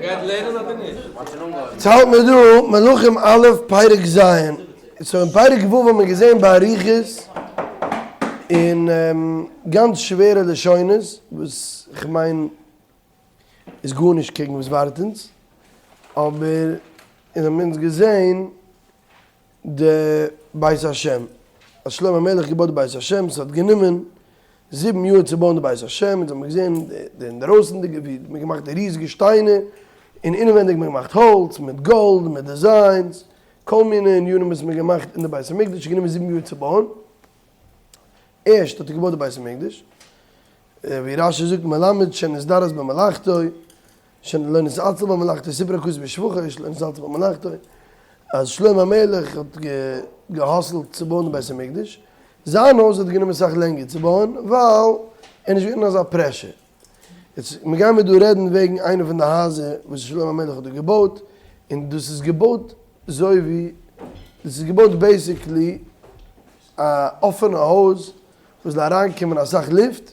יעצט האלט מיר דא מלכים א' פרק ז', סאו אין פרק ו' האט מען געזען באריכות און גאנץ שווערע לשונות וואס כ'מיין איז גארנישט קעגן וואס ווארט אונז, אבער אונז האבן אונז געזען די בית השם, אז שלמה המלך געבויט די בית השם, ס'האט גענומען זיבן יאר צו בויען די בית השם, אונז האבן געזען די אינדערויסענדיגע ווי מ'האט געמאכט די ריזיגע שטיינער, און אינעווענדיג האט מען געמאכט האלץ מיט גאלד מיט designs, כל מיני ענינים וואס מ'האט געמאכט אין די בית המקדש, ס'האט גענומען זיבן יאר צו בויען, ערשט האט ער געבויט די בית המקדש, ווי רשי זאגט מלמד שנזדרז במלאכתו, שלא נתעצל במלאכתו, סיפר הכתוב בשבחו שלא נתעצל במלאכתו, אז שלמה המלך האט גע hustle ט צו בויען די בית המקדש, זיין הויז האט גענומען סאך לענגער צו בויען ווייל ער איז נישט געווען אין אזא pressure. יעצט מיר גיימיר דא רעדן וועגן איינע פון די הייזער וואס שלמה המלך האט דא געבויט, און דאס איז געבויט אזוי ווי, דאס איז געבויט basically א אפענע הויז וואס זאל אריינקומען אסאך לופט,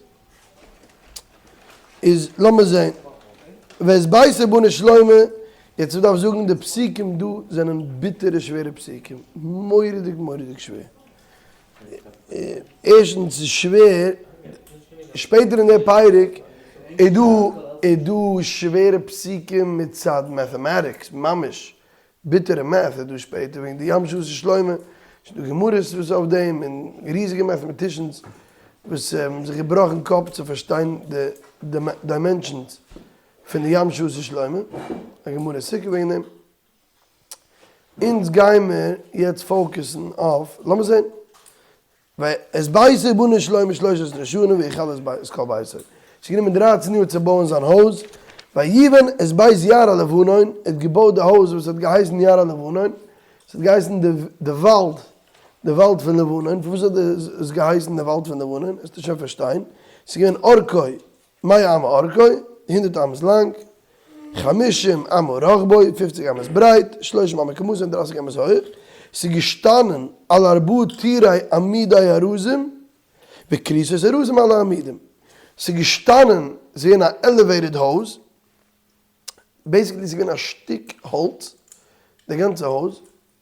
איז לאמיר זעהן. ואת ביתו בנה שלמה, יעצט מ'דארף זאגן די פסוקים דא זענען ביטערע שווערע פסוקים, מורא'דיג מורא'דיג שווער. ערשטנס איז שווער, שפעטער אין די פרק איז דא איז דא שווערע פסוקים מצד mathematics ממש, ביטערע math איז דא שפעטער וועגן די ים שעשה שלמה, ס'איז דא גמרות וואס אויף דעם און ריזיגע mathematicians וואס האבן זיך געבראכן קאפ צו פארשטיין די dimensions פון די ים שעשה שלמה, א גמרא אין סוכה וועגן דעם. אונז גיימער יעצט focus ן אויף, לאמיר זען. ואת ביתו בנה שלמה שלש עשרה שנה ויכל את כל ביתו. ס'איז גענומען דרייצן יאר צו בויען זיין הויז, ויבן את בית יער הלבנון, ער האט געבויט די הויז וואס האט געהייסן יער הלבנון, ס'האט געהייסן די וואלד, די וואלד פון לבנון, פארוואס האט עס געהייסן די וואלד פון לבנון, וועסטו שוין פארשטיין, ס'איז געווען ארכו מאה אמה ארכו, הונדערט אמות לאנג, חמישים אמה רחבו, פופציג אמות ברייט, שלושים אמה קומתו און דרייסיג אמות הויך, ס'איז געשטאנען על ארבעה טורי עמודי ארזים, וכריתות ארזים על העמודים, ס'איז געשטאנען, ס'איז געווען א elevated הויז, basically ס'איז געווען א שטיק האלץ, די גאנצע הויז,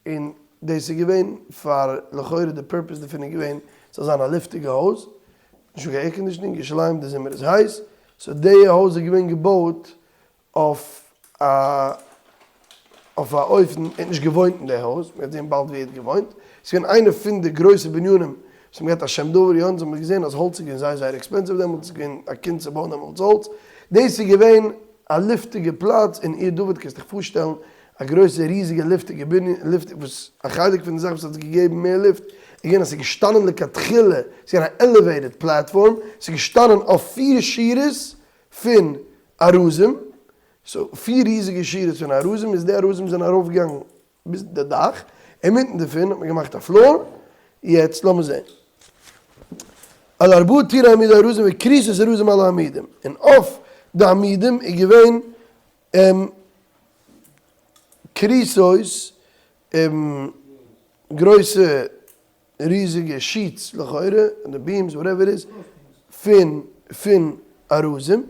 און דאס איז געווען פאר לכאורה די purpose דערפון איז געווען ס'זאל זיין א לופטיגע הויז, נישטא קיין air conditioning, ירושלים די זומער איז הייס, so די הויז איז געווען געבויט אויף א אויף א אופן, ער האט נישט געוואוינט אין די הויז, מ'וועט זען באלד ווי ער האט געוואוינט, ס'איז געווען איינע פון די גרויסע בנינים וואס האבן געהאט א שם דבר, יא אונז האבן מיר געזען אז האלץ איז געווען זייער זייער expensive דעמאלטס, ס'איז געווען א קונץ צו בויען דעמאלטס האלץ, דאס איז געווען א לופטיגע פלאץ אין עיר דוד קענסט דיך פארשטעלן א גרויסע ריזיגע לופטיגע בנין, לופט, וואס א חלק פון די זאך וואס האט געגעבן מער לופט איז געווען אז ס'איז געשטאנען לכתחילה, ס'איז געווען א elevated platform, ס'איז געשטאנען אויף פיר שורות פון ארזים, so פיר ריזיגע שורות פון ארזים, איז די ארזים זענען ארויפגעגאנגען ביז די דאך, אינמיטן דערפון האט מען געמאכט א floor, יעצט לאמיר זען. על ארבעה טורי עמודי ארזים וכריתות ארזים על העמודים, און אויף די עמודים איז געווען כריתות, גרויסע ריזיגע sheets לכאורה, אדער beams whatever איז, פון פון ארזים,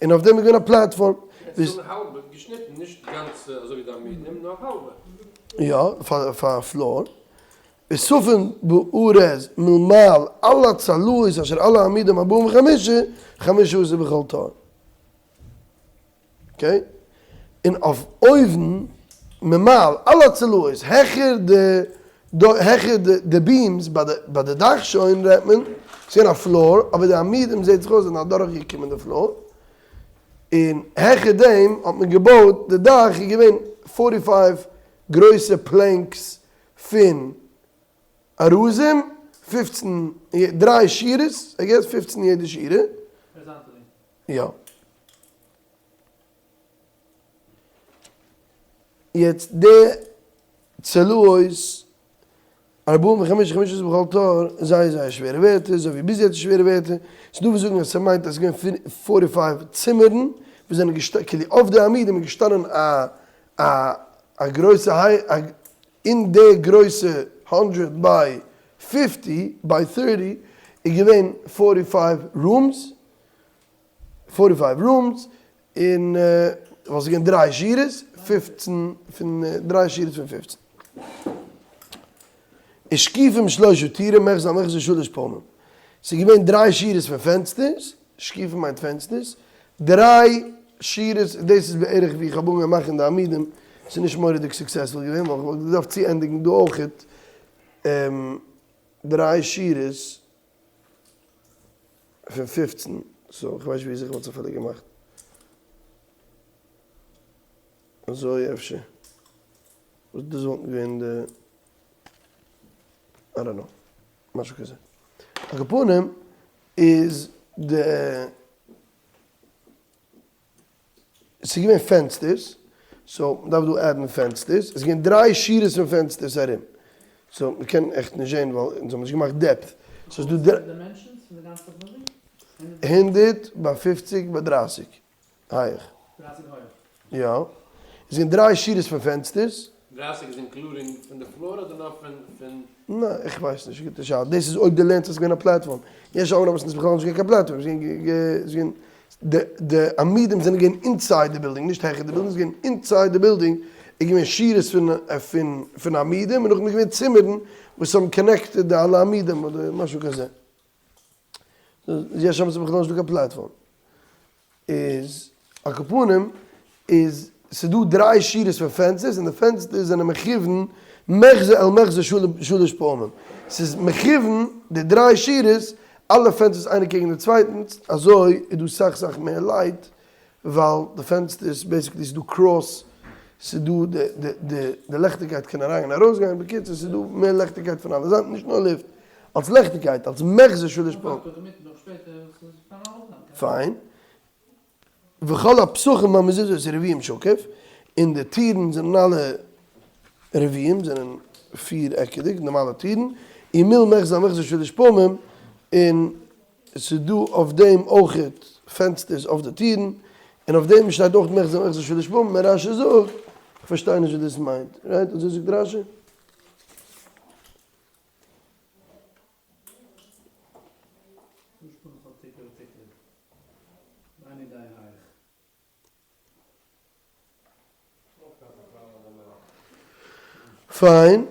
און אויף דעם איז געווען א platform. עס איז האלבע געשניטן, נישט גאנצע אזוי ווי די עמודים, נאר האלבע. יא, פאר א floor. וספים בארז מלמעל על הצלעות אשר על העמודים ארבעים וחמשה, חמשה עשר בכל תור. okay? און אויף אויבן ממעל על הצלעות העכער די העכער די beams ביי די ביי די דאך שוין רעדט מען, ס'איז געווען א floor אבער די עמודים זעט זיך אויס זענען אדורך געקומען די floor, און העכער דעם האט מען געבויט די דאך איז געווען forty five גרויסע planks פון ארזים, פופצן דריי שורות, I guess פופצן יעדע שורה. יא. יעצט די צלעות ארבעים וחמשה חמשה עשר בכל תור איז זייער זייער שווערע ווערטער, אזוי ווי ביז יעצט איז שווערע ווערטער, ס'איז דא וואס זאגן אז ס'מיינט אז ס'איז געווען forty five צימערן וואס זענען געשטאנען כאילו אויף די עמודים איז געשטאנען א א א גרויסע היי אין די גרויסע הונדרעט by fifty by thirty איז געווען forty five rooms, forty five rooms, און. ווייל ס'איז געווען דריי שורות, פופצן פון דריי שורות פון פופצן. ושקיפים שלושה טורים מחזה אל מחזה שלש פעמים. ס'איז געווען דריי שורות פון פענסטערס, שקיפים מיינט פענסטערס, דריי שורות, דאס איז בערך ווי איך האב אנגעהויבן מאכן די עמודים, ס'איז נישט מורא'דיג successful געווען, ווייל כ'וואלט געדארפט צוענדיגן דא אויכעט דריי שורות פון פופצן, so כ'ווייס נישט ווי אזוי כ'וואלט עס אפילו געמאכט. אזוי אפשר. וואס דאס וואלט געווען די. I don't know. משהו כזה. על כל פנים איז די. ס'איז געווען פענסטערס, so מ'דארף דא add ן פענסטערס, עס איז געווען דריי שורות פון פענסטערס ארום, so מ'קען עכט נישט זען ווייל אונז האבן נישט געמאכט depth, so ס'איז דא הונדערט ביי פופציג ביי דרייסיג הייעך. יא. עס איז געווען דריי שורות פון פענסטערס. דרייסיג איז including פון די floor אדער נאר פון פון. ניין איך ווייס נישט, גוטע שאלה, דאס איז אויב דו לערנסט אז עס איז געווען א platform, יש אומרים אז עס איז בכלל נישט געווען קיין platform, עס איז געווען די עמודים זענען געווען inside די בילדינג, נישט העכער די בילדינג, עס איז געווען inside די בילדינג, איז געווען שורות פון פון פון עמודים און נאכדעם איז געווען צימערן וואס האבן connected די אלע עמודים אדער משהו כזה. יש אומרים אז עס איז בכלל נישט דא קיין platform. איז על כל פנים איז ס'דא דריי שורות פון פענסטערס און די פענסטערס זענען מכוון מחזה אל מחזה שלש פעמים, ס'איז מכוון די דריי שורות אלע פענסטערס איינער קעגן די צווייטנס, אזוי איז דא סאך סאך מער light ווייל די פענסטערס basically ס'איז דא cross ס'איז דא די די די די לעכטיגקייט קען אריין און ארויס גיין, בקיצור ס'איז דא מער לעכטיגקייט פון אלע זייטן נישט נאר לופט אלס לעכטיגקייט אלס מחזה שלש פעמים. פיין. וכל הפתחים והמזוזות רבועים שקוף, און די טירן זענען אלע רבועים, זענען פיר עקעדיג, נארמאלע טירן, ומול מחזה אל מחזה שלש פעמים, און ס'איז דא אויף דעם אויכעט פענסטערס אויף די טירן, און אויף דעם שטייט אויך מחזה אל מחזה שלש פעמים, און רש"י זאגט, כ'פארשטיי נישט וואס דאס מיינט, right? אזוי זאגט רש"י? פיין.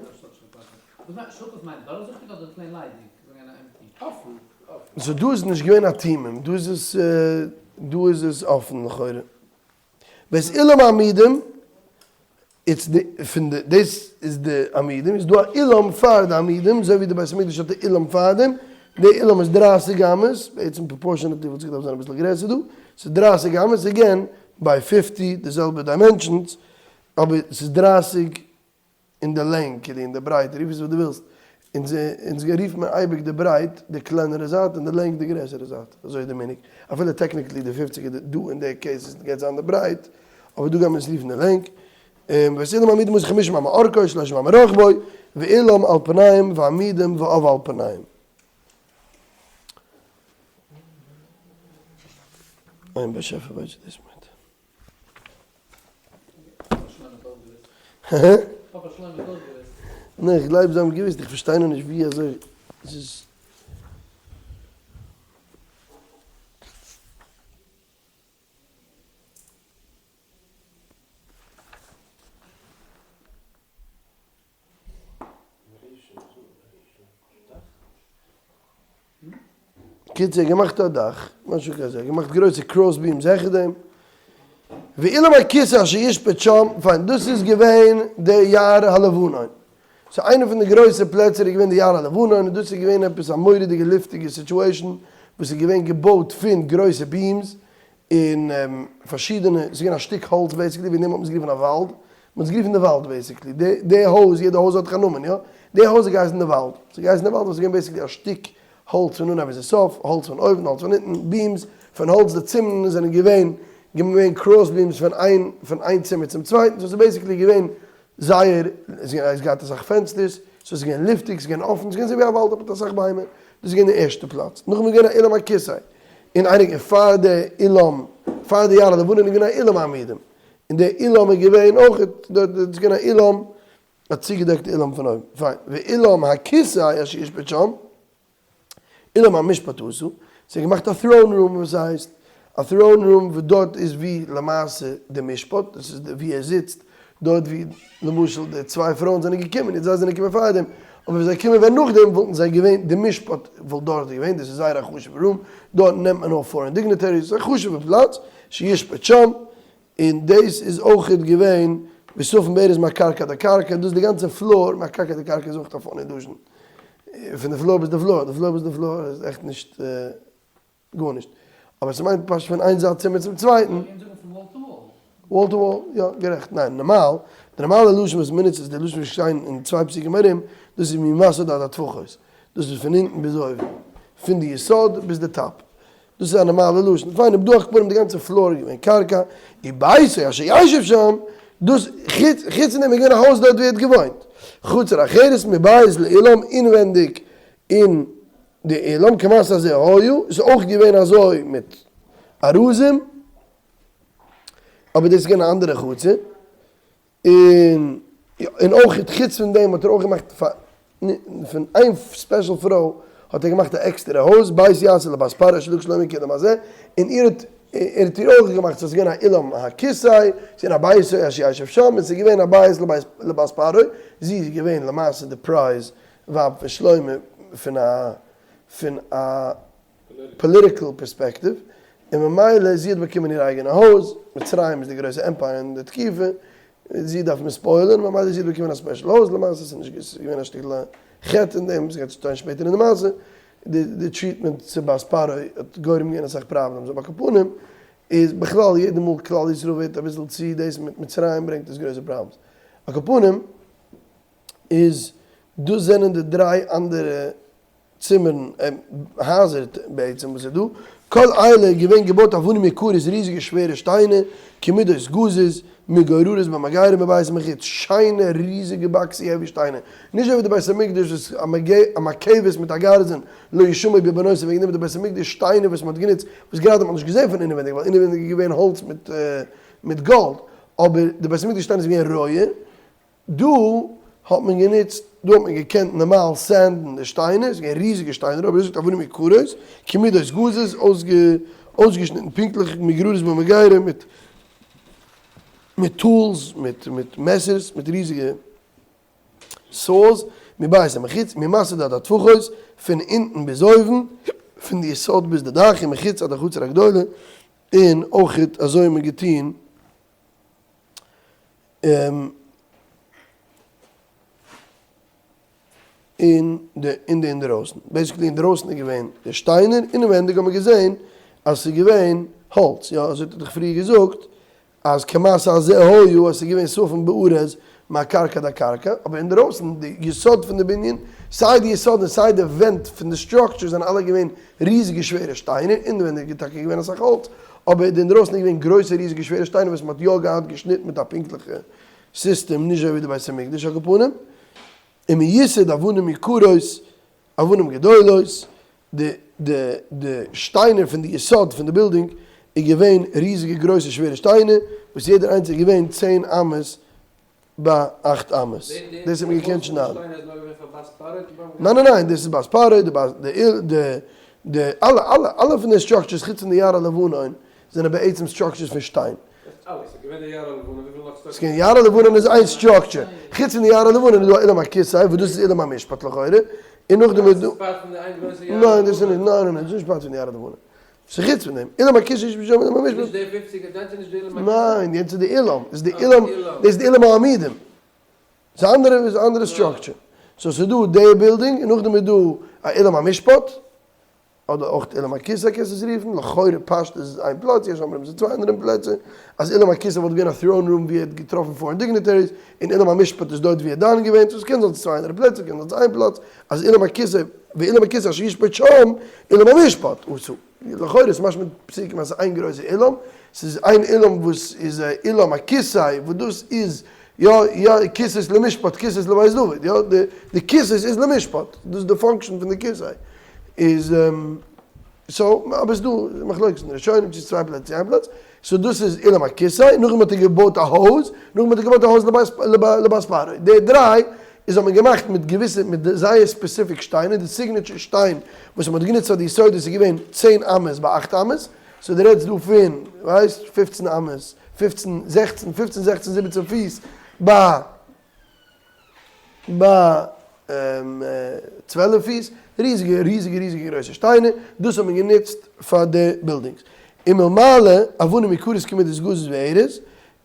so דא איז נישט געווען א תימים, דא איז עס דא איז עס אפן לכאורה. ואת אולם העמודים, איצט די פון די דאס איז די עמודים, איז דא א אולם פאר די עמודים, אזוי ווי די בית המקדש האט א אולם פאר דעם, די אולם איז דרייסיג אמות, בעצם proportionately וואלט עס געדארפט זיין אביסל גרעסער דא, ס'איז דרייסיג אמות, again ביי fifty די זעלבע dimensions, אבער ס'איז דרייסיג אין די לענג, כאילו אין די ברייט, רוף עס וואס דו ווילסט, אונז אונז רופט מען אייביג די ברייט די קלענערע זייט און די לענג די גרעסערע זייט, אזוי איז די מנהג, אפילו technically די פופציג איז דא אין די case גייט זיין די ברייט, אבער דא גייט מען עס רופן די לענג, ואת אולם העמודים עשו חמשים אמה ארכו שלשים אמה רחבו, ואולם על פניהם והעמודים ועב על פניהם. איין באשעפער ווייסט וואס דאס מיינט. ניין איך גלייב זיי האבן געוויסט, איך פארשטיי נאר נישט ווי אזוי עס איז. קיצור, געמאכט א דאך, משהו כזה, געמאכט גרויסע cross beams העכער דעם, ואולם הכסא אשר ישפט שם, פיין, דאס איז געווען די יער הלבנון, so איינע פון די גרויסע פלעצער איז געווען די יער הלבנון, און דאס איז געווען עפעס א מורא'דיגע לופטיגע situation, וואס איז געווען געבויט פון גרויסע beams, און פארשידענע, ס'איז געווען א שטיק האלץ basically, וועגן דעם האט מען עס גערופן א וואלד, מען האט עס גערופן די וואלד basically, די די הויז, יעדע הויז האט דאך א נאמען, יא? די הויז האט געהייסן די וואלד, ס'האט געהייסן די וואלד ווייל ס'איז געווען basically א שטיק האלץ פון אנהייב ביז די סוף, האלץ פון אויבן, האלץ פון אונטן, beams פון האלץ, די צימערן זענען געווען געווען cross beams פון איין פון איין צימער צום צווייטן, so ס'איז basically געווען זייער, עס האט געהאט אסאך פענסטערס, so ס'איז געווען לופטיג, ס'איז געווען אפן, ס'איז געווען אזוי ווי א וואלד אבער מיט אסאך ביימער, דאס איז געווען די ערשטע פלאץ, נאכדעם איז געווען א אולם הכסא, און אייניג פאר די אולם, פאר די יער הלבנון איז געווען א אולם העמודים, און די אולם איז געווען אויך, דארט איז געווען א אולם, א צוגעדעקטע אולם פון אויבן, פיין, ואולם הכסא אשר ישפט שם, אולם המשפט עשו, זיי האבן געמאכט א throne room וואס הייסט. א throne room וואס דארט איז ווי למעשה די משפט, דאס איז ווי ער זיצט, דארט ווי למשל די צוויי פרויען זענען געקומען, יעצט זיי זענען געקומען פארדעם, אבער ווען זיי קומען ווען נאכדעם וואלטן זיי געווען, די משפט וואלט דארט געווען, דאס איז זייער א חשוב'ע room, דארט נעמט מען אויף foreign dignitaries, ס'איז א חשוב'ע פלאץ, שישפט שם, און דאס איז אויכעט געווען וספון בארז מהקרקע עד הקרקע, דאס די גאנצע floor, מהקרקע עד הקרקע איז אויך א funny לשון, פון די floor ביז די floor, די floor ביז די floor איז עכט נישט גארנישט, אבער ס'מיינט פשוט פון איין זייט צימער צום צווייטן. מ'קען זאגן פון wall to wall. Wall to wall, יא, גערעכט, ניין, נארמאל, די נארמאלע לשון וואס מ'נוצט איז די לשון וואס שטיין אין צוויי פסוקים ארום, דאס איז ממסד עד הטפחות, דאס איז פון אונטן ביז אויבן, פון די יסוד ביז די top, דאס איז א נארמאלע לשון, פיין אויב דא על כל פנים די גאנצע floor איז געווען קרקע, וביתו אשר ישב שם, דאס חוץ חוץ פון דעם איז געווען א הויז דארט ווי ער האט געוואוינט, חצר אחרת מבית לאולם אינווענדיג אין די אולם כמעשה הזה היה, איז אויך געווען אזוי מיט ארזים, אבער דאס איז געווען א אנדערע חצר, און און אויך חוץ פון דעם האט ער אויך געמאכט פאר פון איין special פרוי האט ער געמאכט א עקסטערע הויז בית יעשה לבת פרעה שלא שלמה קדם הזה, און איר האט ער האט איר אויך געמאכט ס'איז געווען א אולם הכסא, ס'איז געווען א בית אשר ישב שם, און ס'איז געווען א בית לבית לבת פרעה, זי איז געווען למעשה די prize ווייב פון שלמה פון א פון א political perspective, און ממילא זי האט באקומען איר אייגענע הויז, מצרים איז די גרויסע empire אין די תקופה, זי דארף מען spoil ען, ממילא זי האט באקומען א special הויז, למעשה איז נישט ס'איז געווען א שטיקל חטא אין דעם, ס'גייט שטיין שפעטער אין די מעשה, די די treatment צו בת פרעה האט גורם געווען אסאך problems, אבער על כל פנים איז בכלל יעדע מאל כלל ישראל ווערט אביסל צו דאס מיט מצרים ברענגט עס גרויסע problems, על כל פנים איז דאס זענען די דריי אנדערע צימערן, הייזער בעצם וואס איז דא, כל אלה איז געווען געבויט אבנים יקרות ריזיגע שווערע שטיינער, כמידות גזית, מגוררות במגירה מבית ומחוץ, שיינע ריזיגע boxy heavy שטיינער, נישט אזוי ווי די בית המקדש וואס א מקבת מיט א גרזן לא ישמע בבנותיו וועגן דעם איז די בית המקדש שטיינער וואס מען האט גענוצט וואס גראדע מען האט נישט געזען פון אינעווענדיג ווייל אינעווענדיג איז געווען האלץ מיט גאלד, אבער די בית המקדש שטיינער איז געווען רויע. דא האט מען גענוצט, דא האט מען געקענט נארמאל sand ן די שטיינער, ס'איז געווען ריזיגע שטיינער, אבער ער זאגט אבנים יקרות, כמידות גזית, אויסגעשניטן פונקטליך מגוררות במגירה מיט מיט tools, מיט מיט מעסערס, מיט ריזיגע saws, מבית ומחוץ, ממסד עד הטפחות, פון אונטן ביז אויבן, פון די יסוד ביז די דאך, ומחוץ עד החצר הגדולה, און אויכעט אזוי האט מען געטון. אין די אין די אינדערויסן, basically אינדערויסן איז געווען די שטיינער, אינעווענדיג האט מען געזען אז ס'איז געווען האלץ, יא אזוי האט ער דאך פריער געזאגט אז כמעשה הזה היה אז ס'איז געווען ספון בארז מהקרקע עד הקרקע, אבער אינדערויסן די יסוד פון די בנין, סיי די יסוד און סיי די ווענט פון די structure זענען אלע געווען ריזיגע שווערע שטיינער, אינעווענדיג איז טאקע געווען אסאך האלץ, אבער די אינדרויסן איז געווען גרויסע ריזיגע שווערע שטיינער וואס מען האט יא געהאט געשניטן מיט א פונקטליכע סיסטעם, נישט אזוי ווי די בית המקדש על כל פנים, ומיסוד אבנים יקרות אבנים גדולות, די די די שטיינער פון די יסוד פון די בילדינג איז געווען ריזיגע גרויסע שווערע שטיינער וואס יעדער איינס איז געווען צען אמות ביי אכט אמות, דאס האט מען געקענט שניידן. ניין ניין ניין, דאס איז בת פרעה, די בת די די די אלע אלע אלע פון די structures חוץ פון די יער הלבנון זענען בעצם structures פון שטיין. ס'איז געווען יער הלבנון איז איין structure, חוץ פון די יער הלבנון איז דא א אולם הכסא וואס דאס איז אולם המשפט לכאורה, און נאכדעם איז דא. ניין דאס איז נישט, ניין ניין ניין דאס איז נישט part פון די יער הלבנון. ס'איז חוץ פון דעם, אולם הכסא איז בשם אולם המשפט. נישט די פופציגער, יענץ איז נישט די אולם הכסא? ניין, יענץ איז די אולם, דאס איז די אולם, דאס איז די אולם העמידים. ס'איז אנדערע, איז אנדערע structure. So ס'איז דא די בילדינג, און נאכדעם איז דא א אולם המשפט, אדער אויך אולם הכסא קענסט עס רופן, לכאורה פשט איז עס איין פלאץ, יש אומרים ס'איז צוויי אנדערע פלעצער, אז אולם הכסא וואלט געווען א throne room ווי ער האט געטראפן foreign dignitaries, און אולם המשפט איז דארט ווי ער האט דן געווען, so ס'קען זיין ס'איז צוויי אנדערע פלעצער, קען זיין ס'איז איין פלאץ, אז אולם הכסא ואולם הכסא אשר ישפוט שם, אולם המשפט עשו. לכאורה איז משמע פסוקים אז ס'איז איין גרויסע אולם, ס'איז איין אולם וואס איז אולם הכסא, וואס דאס איז יא יא כסאות למשפט כסאות לבית דוד, יא די די כסאות איז למשפט, דאס איז די function פון די כסא, איז so אבער ס'איז דא מחלוקת אין ראשונים צו צוויי פלעצער צו איין פלאץ, so דאס איז אולם הכסא, נאכדעם האט ער געבויט א הויז, נאכדעם האט ער געבויט א הויז לבית פרעה, די דריי איז האט מען געמאכט מיט געוויסע מיט זייער specific שטיינער, די signature שטיין וואס מען האט גענוצט פאר די יסודות איז געווען צען אמות ביי אכט אמות. so דו רעדסט דא פון, ווייסט, פופצן אמות, פופצן, זעכצן, פופצן זעכצן זיבעצן פיס ביי ביי 12 פיס, ריזיגע ריזיגע ריזיגע גרויסע שטיינער, דאס האט מען גענוצט פאר די בילדינגס. ומלמעלה אבנים יקרות כמידת גזית וארז,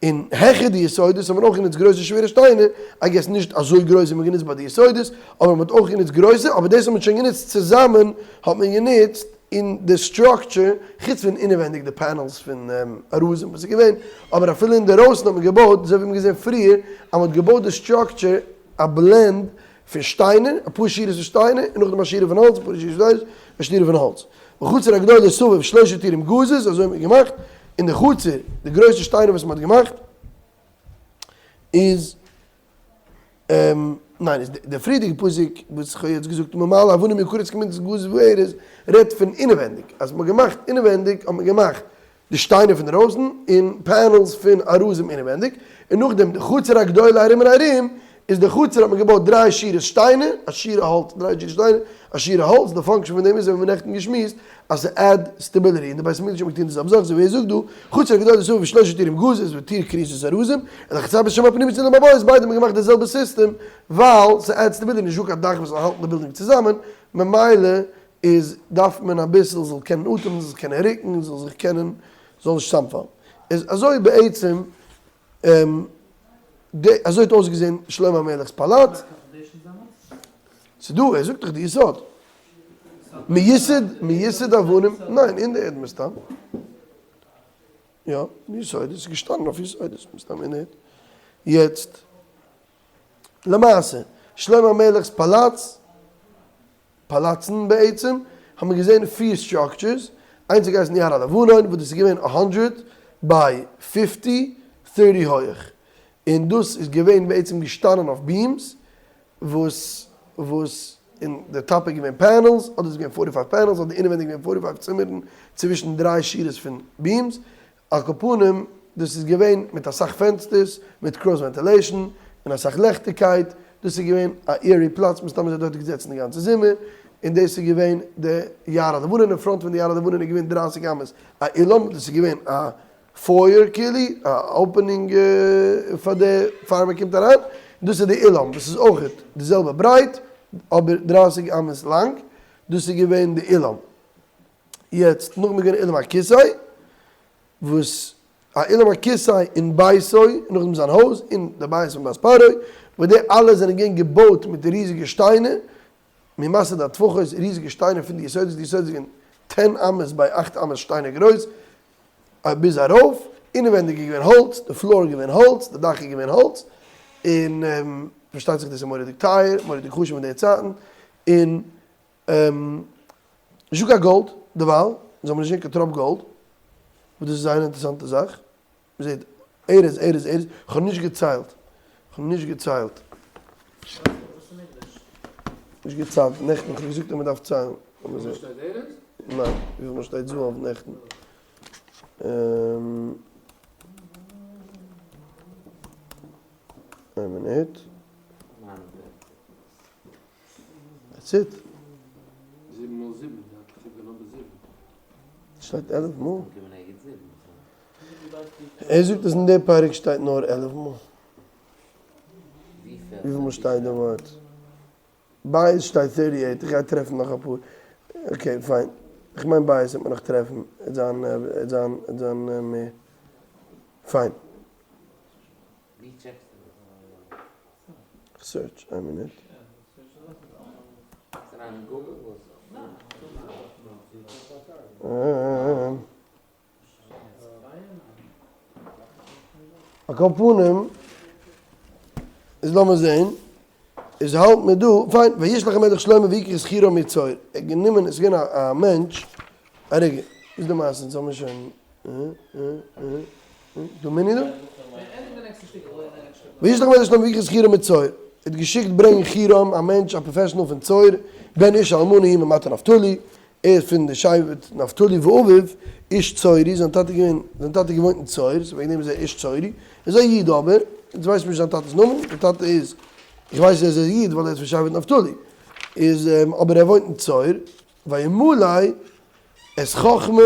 און העכער די יסודות האט מען אויך גענוצט גרויסע שווערע שטיינער, I guess נישט אזוי גרויס ווי מען האט גענוצט ביי די יסודות, אבער מען האט אויך גענוצט גרויסע, אבער דאס האט מען שוין גענוצט צוזאמען האט מען גענוצט אין די structure, חוץ פון אינעווענדיג די panels פון ארזים וואס איז געווען, אבער אפילו אינדערויסן האט מען געבויט, אזוי ווי מען האט געזען פריער, אז מען האט געבויט די structure א blend פון שטיינער, אפאר שורות פון שטיינער, און נאכדעם א שורה פון האלץ, אפאר שורות פון שטיינער, א שורה פון האלץ. וחצר הגדולה סביב שלשה טורים גזית, אזוי האט מען געמאכט, און די חצר, די גרויסע שטיינער וואס מען האט געמאכט, איז, ניין, איז די פריערדיגע פסוק וואס איך האב יעצט געזאגט, מלמעלה אבנים יקרות כמידת גזית וארז, רעדט פון אינעווענדיג, אז מען האט געמאכט אינעווענדיג האט מען געמאכט די שטיינער פון דרויסן און panels פון ארזים אינעווענדיג, און נאכדעם די חצר הגדולה ארום און ארום, איז די חצר האט מען געבויט דריי שורות שטיינער, א שורה האלץ, דריי שורות שטיינער, א שורה האלץ, די function פון דעם איז, ווי מיר האבן נעכטן געשמועסט, אז ס'עד stability, אין די בית המקדש האט מען געטון די זעלבע זאך, אזוי ווי ער זאגט דא, חצר הגדולה סביב שלשה טורים גזית וטור כריתות ארזים, און החצר שם הפנימית און הבית, ביידע האט מען געמאכט די זעלבע סיסטעם, ווייל ס'עד stability, נישטא קיין דאך וואס זאל האלטן די בילדינג צוזאמען, ממילא איז דארף מען אביסל זאל קענען אטעמען, זאל זיך קענען רוקן, זאל זיך קענען, זאל נישט צוזאמפאלן. איז אזוי בעצם, די, אזוי האט אויסגעזען שלמה המלך'ס פאלאץ. ס'דא, ער זאגט דאך די יסוד. מיסוד, מיסוד אבנים, ניין, אין די ערד מסתם. יא, יסודות, ס'איז געשטאנען אויף יסודות, מסתם אין די ערד. יעצט, למעשה, שלמה המלך'ס פאלאץ, פאלאצן בעצם, האבן מיר געזען פיר structures, איינס האט געהייסן יער הלבנון וואס דאס איז געווען א הונדרעט ביי fifty thirty הויעך, און דאס איז געווען בעצם געשטאנען אויף beams וואס וואס אין די top איז געווען panels, אדער איז געווען forty five panels אדער אינעווענדיג געווען forty five צימערן צווישן דריי שורות פון beams, על כל פנים, דאס איז געווען מיט אסאך פענסטערס, מיט cross ventilation, און אסאך לעכטיגקייט, דאס איז געווען א airy פלאץ, מסתם איז ער דארט געזעצן די גאנצע זומער, און דאס איז געווען די יער הלבנון, אין front פון די יער הלבנון איז געווען דרייסיג אמות א אולם, דאס איז געווען א foyer כאילו, א opening פאר די פאר מען קומט אריין, דאס איז די אולם, דאס איז אויכעט די זעלבע ברייט, אבער דרייסיג אמות לאנג, דאס איז געווען די אולם. יעצט נאכדעם איז געווען אולם הכסא, וואס א אולם הכסא אין ביתו, און נאכדעם זיין הויז, און די בית פון בת פרעה, וואס די אלע זענען געווען געבויט מיט ריזיגע שטיינער, ממסד הטפחות, ריזיגע שטיינער פון די יסודות, די יסודות זענען ten אמות ביי אכט אמות שטיינער גרויס, ביז ארויף, אינעווענדיג איז געווען האלץ, די floor איז געווען האלץ, די דאך איז געווען האלץ, און פארשטייט זיך דאס איז מורא'דיג טייער, מורא'דיג חשוב אין די צייטן, און נישטא קיין גאלד דערווייל, אונז האבן נישט געזען קיין טראפ גאלד, וואס דאס איז זייער אינטערעסאנטע זאך, מען זעט ארז ארז ארז, כ'האב נישט געציילט, כ'האב נישט געציילט. נישט געציילט נעכטן, כ'האב געזאגט אז מען דארף ציילן. וויפיל שטייט ארז? ניין, וויפיל מאל שטייט זהב נעכטן? איין מינוט. That's it. זיבן מאל זיבן, די number זיבן. שטייט 11 מאל. ער זאגט אז אין די פרק שטייט נאר 11 מאל. וויפיל מאל שטייט די ווארט? בית שטייט 38, איך גיי טרעפן נאך אפאר. Okay, fine. איך מיין בית וועט מען נאך טרעפן. עט זיין, עט זיין, עט זיין מער. Fine. איך search, איין מינוט. על כל פנים, איז לאמיר זעהן, איז האלט מיר דא, fine, וישלח המלך שלמה ויקח את חירם מצור, ער האט גענומען, עס איז געווען א מענטש, א רגע, וואס איז די מעשה, אונז האמיר שוין, דא מנין דא? וישלח המלך שלמה ויקח את חירם מצור, ער האט געשיקט ברענגען חירם, א מענטש א professional פון צור, בן איש אלמנה הוא ממטה נפתלי, ער איז פון די שבט נפתלי ואביו איש צורי, זיין טאטע איז געווען, זיין טאטע האט געוואוינט אין צור, so וועגן דעם איז ער איש צורי, ער איז א איד אבער, אונז ווייסן נישט זיין טאטע'ס נאמען, זיין טאטע איז, איך ווייס אז ער איז א איד ווייל ער איז פון שבט נפתלי, איז אבער ער וואוינט אין צור, וימלא את חכמה.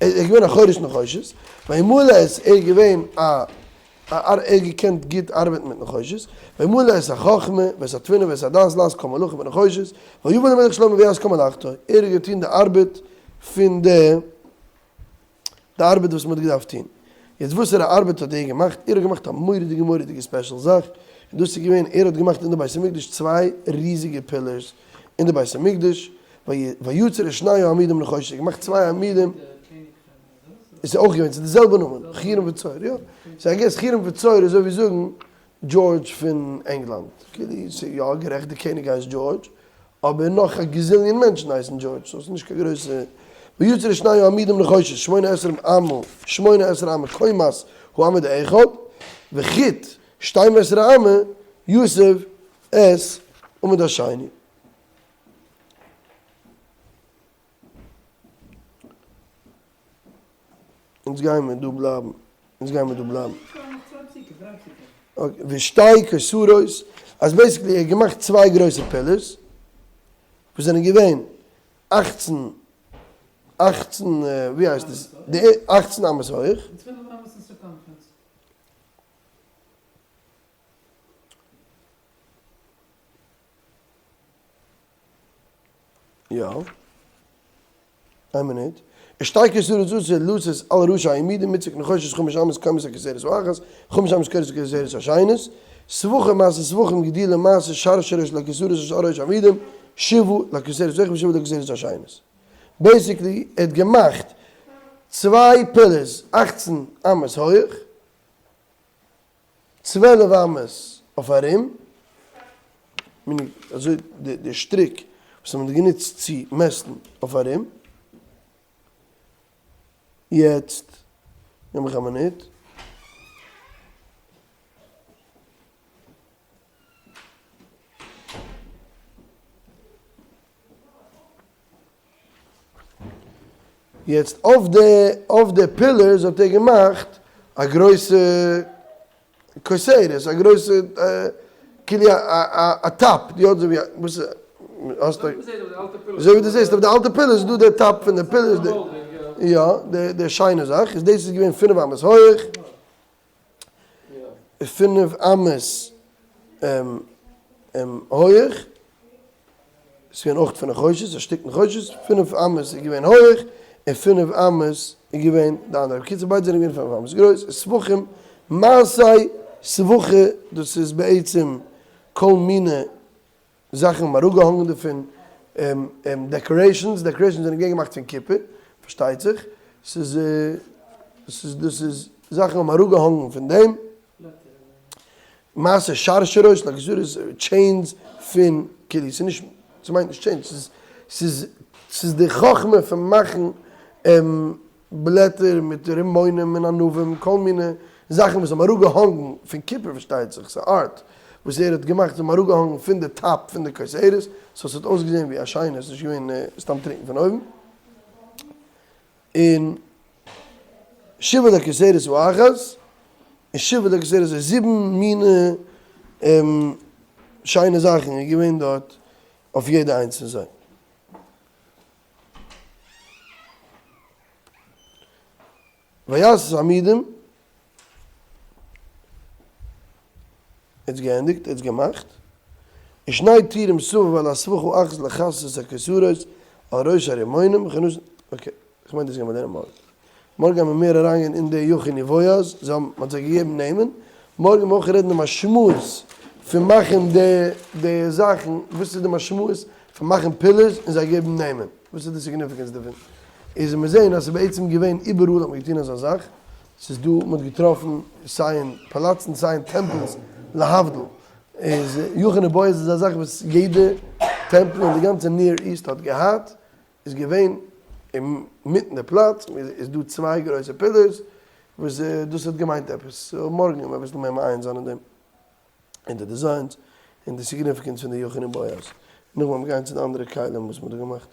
ער איז געווען א חורש נחושת, וימלא את, ער איז געווען א א ער האט געקענט גוט ארבעטן מיט נחושת, וימלא את החכמה ואת התבונה ואת הדעת לעשות כל מלאכה בנחושת, ויבא למלך שלמה ויעש כל מלאכתו, ער האט געטון די ארבעט פון די די ארבעט וואס מען האט געדארפט טון. יעצט וואסערע ארבעט האט ער געמאכט? ער האט געמאכט א מורא'דיגע מורא'דיגע special זאך, און דאס איז געווען, ער האט געמאכט אין די בית המקדש צוויי ריזיגע pillars אין די בית המקדש, ויצר את שני העמודים נחושת, ער האט געמאכט צוויי עמודים, עס איז אויך געווען, ס'איז די זעלבע נאמען, חירם וצור, יא. so I guess חירם וצור איז אזוי ווי זאגן דזשארדזש פון ענגלאנד. כאילו, ס'איז יא גערעכט די קעניג הייסט דזשארדזש, אבער נאך א gazillion מענטשן הייסן דזשארדזש, so ס'איז נישט קיין גרויסע. ויצר את שני העמודים נחושת, שמונה עשרה אמה, שמונה עשרה אמה קומת העמוד האחד, וחוט שתים עשרה אמה יסב את העמוד השני. אונז גייען מיר דא בלייבן, אונז גייען מיר דא בלייבן. okay, ושתי כותרות, אז basically ער האט געמאכט צוויי גרויסע pillars, וואס זענען געווען 18, 18, ווי הייסט עס, די 18 אמות הויך. יא. איין מינוט. ושתי כותרות עשה לתת על ראשי העמודים מוצק נחושת חמש אמות קומת הכותרת האחת, חמש אמות קומת הכותרת השנית, סבכים מעשה סבכים גדילים מעשה שרשראות לכותרות אשר על ראשי העמודים, שבעה לכותרת האחת ושבעה לכותרת השנית. basically ער האט געמאכט צוויי pillars 18 אמות הויך, 12 אמות אויף ארום, meaning אזוי די שטריק וואס מען האט גענוצט צו מעסטן אויף ארום. יעצט נעם איך א מינוט. יעצט אויף די אויף די pillars האט ער געמאכט א גרויסע כותרת, א גרויסע כאילו א top, די האט אזוי ווי וואס האסט אזוי ווי דו זעסט אויף די אלטע pillars איז דא די top פון די pillars, יא די שיינע זאך, איז דאס איז געווען פינף אמות הויעך. פינף אמות הויעך, ס'איז געווען אויך פון נחושת, א שטיק נחושת, פינף אמות איז געווען הויעך, און פינף אמות איז געווען די אנדערע, בקיצור ביידע זענען געווען פינף אמות גרויס, סבכים, מעשי סבכה, דאס איז בעצם כל מיני זאכן האבן אראפגעהאנגען דערפון decorations, decorations זענען געווען געמאכט פון קופער, פארשטייט זיך, ס'איז ס'איז דאס איז זאכן האבן אראפגעהאנגען פון דעם, מעשה שרשראות לכותרות chains פון כאילו ס'איז נישט ס'מיינט נישט chains ס'איז ס'איז ס'איז די חכמה פון מאכן בלעטער מיט רימונים און ענבים, כל מיני זאכן וואס האבן אראפגעהאנגן פון קופער פארשטייט זיך, ס'איז art וואס ער האט געמאכט, זיי האבן אראפגעהאנגן פון די top פון די כותרת, so ס'האט אויסגעזען ווי א שיינע, ס'איז נישט געווען סתם טרוקן פון אויבן. און שבעה לכותרת האחת, און שבעה לכותרת אזוי זיבן מיני שיינע זאכן איז געווען דארט אויף יעדע איינס פון זיי. ויעש העמודים, ער האט געענדיגט, ער האט געמאכט, ושני טורים סביב על הסבכה האחת לכסות הכותרות על ראש הרימונים, okay, איך מיין דאס גיימער לערנען מארגן. מארגן גיימער מער אריינגיין אין די יכין ובועז, זיי האבן, מען האט זיי געגעבן נעמען, מארגן וועלן מיר אויך רעדן די משמעות פון מאכן די די זאכן, וואס איז די משמעות פון מאכן pillars און זיי געבן נעמען, וואס איז די significance דערפון? איז מיר זעהן אז ס'איז בעצם געווען איבעראל האט מען געטון אזא זאך, ס'איז דא, מען האט געטראפן סיי אין פאלאצן סיי אין temples להבדיל, איז יכין ובועז איז א זאך וואס יעדע טעמפל אין די גאנצע Near East האט געהאט, איז געווען אינמיטן די פלאץ איז דא צוויי גרויסע pillars וואס דאס האט געמיינט עפעס, so מארגן וועלן מיר אביסל מער מעיין זיין אין דעם, אין די designs און די significance פון די יכין און בועז, נאכדעם וועלן מיר גיין צו די אנדערע כלים וואס מען האט דא געמאכט.